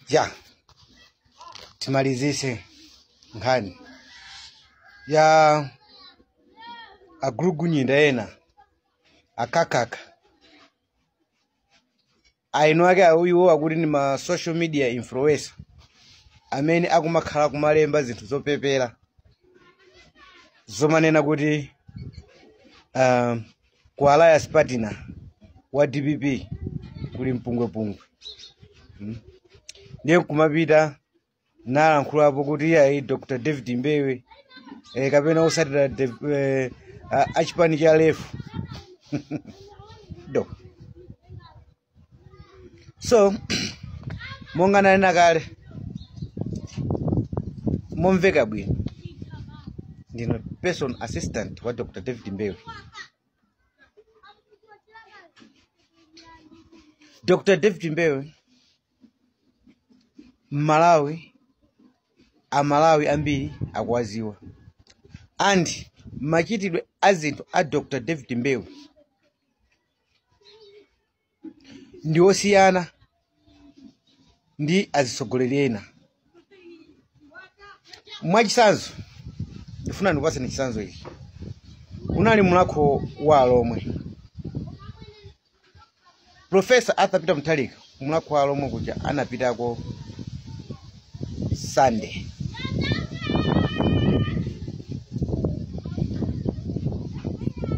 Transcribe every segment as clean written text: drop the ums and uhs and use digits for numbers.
Ya, timalizise nkhani ya agulugunyinda ena akakaka aino ake awuyiwo akuti ni ma social media influencer amene akumakhala kumalemba zinthu zopepera zomanena kuti ku alliance partner wa DPP kuli mpungwepungwe. Ndiye kumapita nalankhulapo kuti iyayi Dr. David Mbewe kapena osatira achipani cha lefu do. So monga nanena kale momveka bwino, ndine person assistant wa Dr. David Mbewe. Dr. David Mbewe Malawi, amalawi ambiri akuwaziwa, and machitidwe a zinthu a Dr. David Mbewe ndi osiyana ndi azitsogoleri ena. Mwachitsanzo, ndifuna ndikupatseni chitsanzo ichi. Unali mulakho wa Alomwe, Professor Arthur Peter Mutharika, mulakho wa Alomwe kuja anapitako Sunday.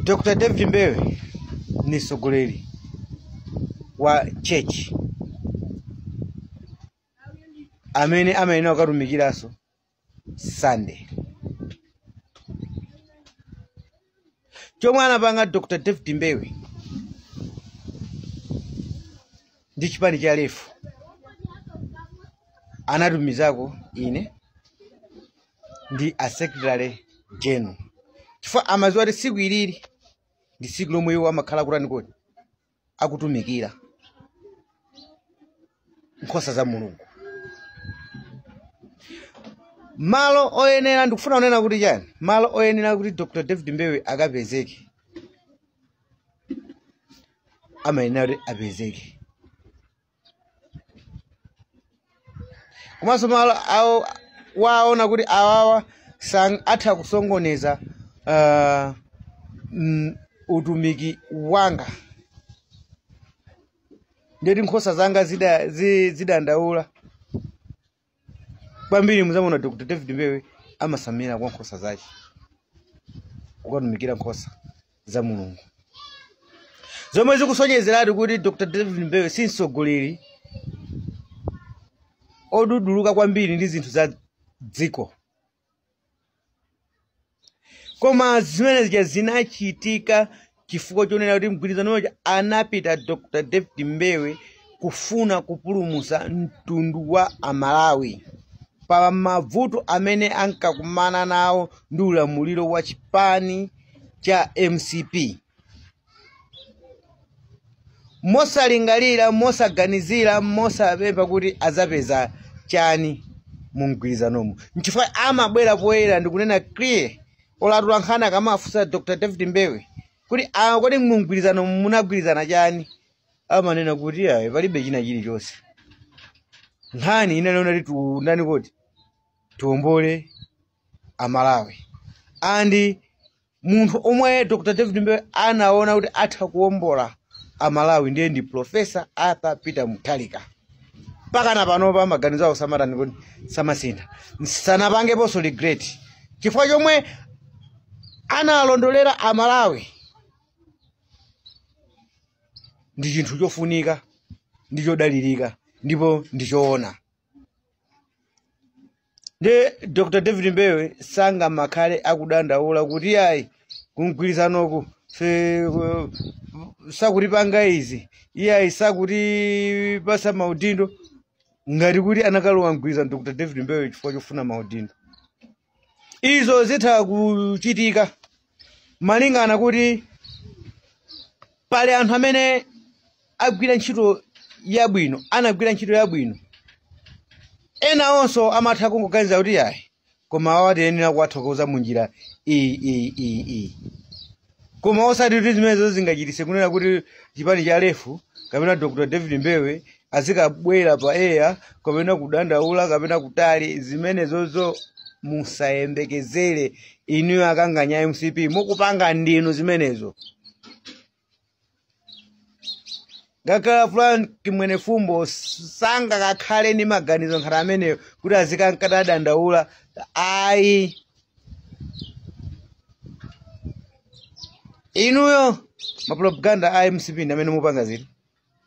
Dr. David Mbewe ni mtsogoleri wa church amene amayenera kukatumikiranso Sunday. Chomwe anapanga Dr. David Mbewe ndi chipani cha lefu, anatumizako ine ndi a secretary general, chifukwa amadziwa kuti tsiku ilili ndi tsiku lomwe iwo amakhala kutani kodi akutumikira nkhosa za Mulungu. Malo oyenera, ndikufuna kunena kuti chani, malo oyenera kuti Dr. David Mbewe akapezeke amayenera kuti apezeke. Komanso malo awo waona kuti awawa atha kusongoneza utumiki wanga, ndeti nkhosa zanga zidandaula kwambiri. Muzamuona Dr. David Mbewe amasamira kwa nkhosa zake, kukatumikira nkhosa za Mulungu, zomwe zikusonyezeratu kuti Dr. David Mbewe si mtsogoleri oduduluka kwambiri ndi zinthu za dziko. Koma zimene zija zinachitika chifukwa chonena kuti mgwirizano uja anapita Dr. David Mbewe kufuna kupulumutsa mtundu wa Amalawi pa mavuto amene ankakumana nawo ndi ulamuliro wa chipani cha MCP. Mosalingalira, mosaganizira, mosapempha kuti azapeza chani mu mgwirizanomo. Nchifukwa amabwera poyera ndikunena clear, olatula nkhani akamafunsa Dr. David Mbewe kuti kodi mu mgwirizano munagwirizana chani, amanena kuti ayi palibe china chilichonse. Nkhani inanena kuti ndani kodi tiwombole Amalawi. And munthu omwe Dr. David Mbewe anaona kuti atha kuwombola Amalawi ndiye ndi Professor Arthur Peter Mutharika. Mpaka panopa maganizo awo samatani kuti samasintha, sanapangeponso regret chifukwa chomwe analondolera Amalawi ndi chinthu chofunika, ndi chodalirika, ndipo ndi choona. Ndi Dr. David Mbewe sangamakhale akudandaula kuti ayi kumgwirizanoku sakutipanga izi, iyayi sakutipasa maudindo, ngati kuti anakalowa mgwirizano Dr. David Mbewe chifukwa chofuna maudindo. Izo zitha kuchitika malingana kuti pali anthu amene agwira ntchito yabwino, anagwira ntchito yabwino, ena onso amatha kungoganiza kuti ayi koma awa tiyenera kuwathokoza munjira iyi iyi iyi iyi, koma osati kuti zimenezo zingachitise kunena kuti chipani cha lefu kapena Dr. David Mbewe Azikabwera pa air kapena kudandaula kapena kutali, zimenezozo musayembekezere. Inuyo akanganya MCP mukupanga ndinu zimenezo. Ngakhala Frank Mwenefumbo sangakakhale ndi maganizo nkhani ameneyo kuti azikankatadandaula ayi. Inuyo mapropaganda a MCP ndi amene mupanga ziti,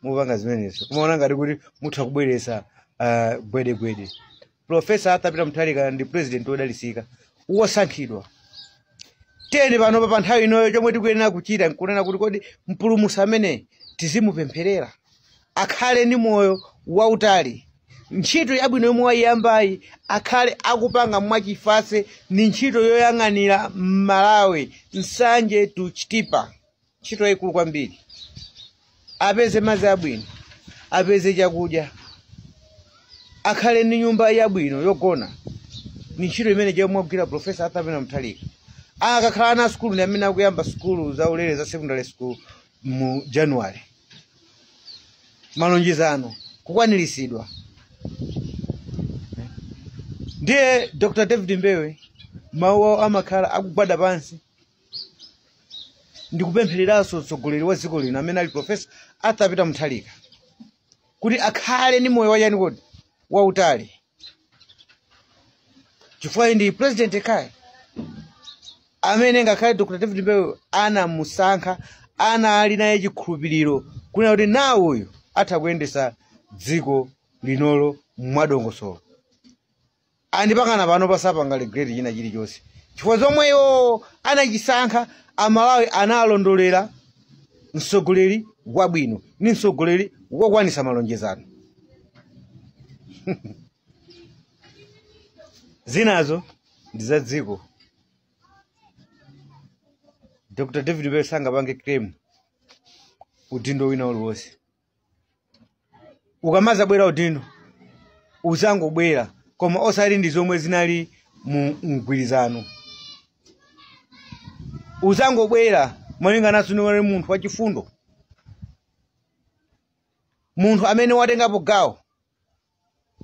mupanga zimenezo, kumaona ngati kuti mutha kubweresa gwedegwede. Professor Arthur Peter Mutharika ndi president wodalisika wosankhidwa. Tiyeni panopa pa nthawi inoyo chomwe tikuyenera kuchita nkunena kuti kodi mpulumutsi amene tizimupempherera akhale ndi moyo wautali, ntchito yabwino yomwe wayiyambayi akhale akupanga mwachifase, ni ntchito yoyang'anira Malawi Nsanje to Chitipa, ntchito yayikulu kwambiri. Apeze madzi abwino, apeze chakudya, akhale ndi nyumba yabwino yogona. Ni ntchito imene chomwe wagwira Professor Arthur Peter Mutharika. Akakhala na sukulu ndi amene akuyamba sukulu za ulere za secondary school mu January. Malonjezano kukwaniritsidwa. Ndiye Dr. David Mbewe mawu awo amakhala akugwada pansi ndikupemphereranso mtsogoleri wa dziko lino amene ali Professor Arthur Peter Mutharika kuti akhale ndi moyo wachani kodi wautali, chifukwa ndi president kaya amene ngakhale Dr. David Mbewe anamusankha, anali naye chikhulupiriro kunena kuti nawe uyu atha kuyendesa dziko linolo mwadongosolo. Andipangana pano pasapanga regret china chilichonse, chifukwa zomwe iwo anachisankha Amalawi analondolera mtsogoleri wabwino ndi mtsogoleri wokwanisa malonjezano. Zinazo ndi za dziko. Dr. David Mbewe sangapange claim udindo wina uliwonse. Ukamazabwera udindo uzangobwera, koma osati ndi zomwe zinali mu mgwirizano. Uzangobwera malingana ndi munthu wachifundo, munthu amene watengapo gawo.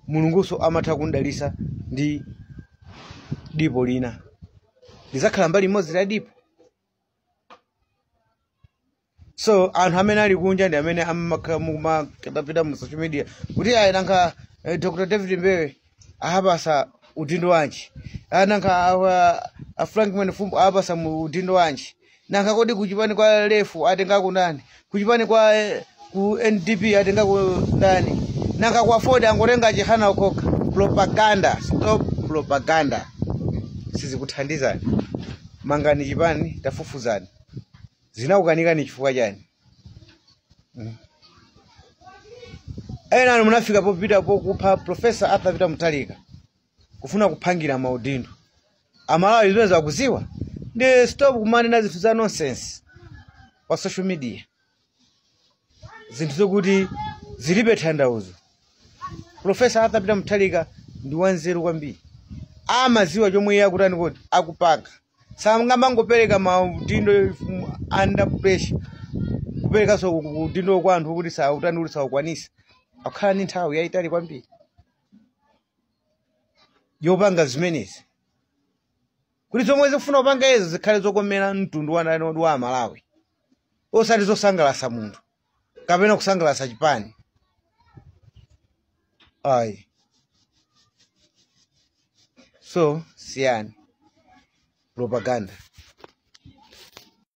Mulunguso amatha kundalisa ndi dipo lina, lizakhala mbali imodzi la dipo. So anthu amene ali kunja ndi amene amakapita mu social media kuti ayi nanga Dr. David Mbewe ahapasa udindo wanji, nanga a Frank Mwenefumbo ahapasa udindo wanji, nanga kodi kuchipani kwa Lefu atengako ndani, kuchipani kwa ku NDP atengako ndani, nanga kwa Ford angotenga Chihana ukoka. Propaganda, stop propaganda, sizikuthandizani. Mangani chipani, tafufuzani zinakukanikani chifukwa chani. Ena anu munafika popita pokupha Professor Arthur Peter Mutharika kufuna kuphangira maudindo. Amalawi zimene zakuziwa ndi stop kumanena zinthu za nonsense pa social media, zinthu zokuti zilibe tanthauzo. Professor Arthur Peter Mutharika ndi wanzeru kwambiri, amaziwa chomwe iye akutani kuti akupanga. Sangamangopereka maudindo under pressure, kuperekanso udindo kwa anthu kuti sautani kuti saukwanisa. Akukhala ndi nthawi yayitali kwambiri yopanga zimenezi, kuti zomwe zikufuna kupanga izo zikhale zokomera mtundu wa Malawi, osati zosangalatsa munthu kapena kusangalatsa chipani. Ayi, so siyani propaganda.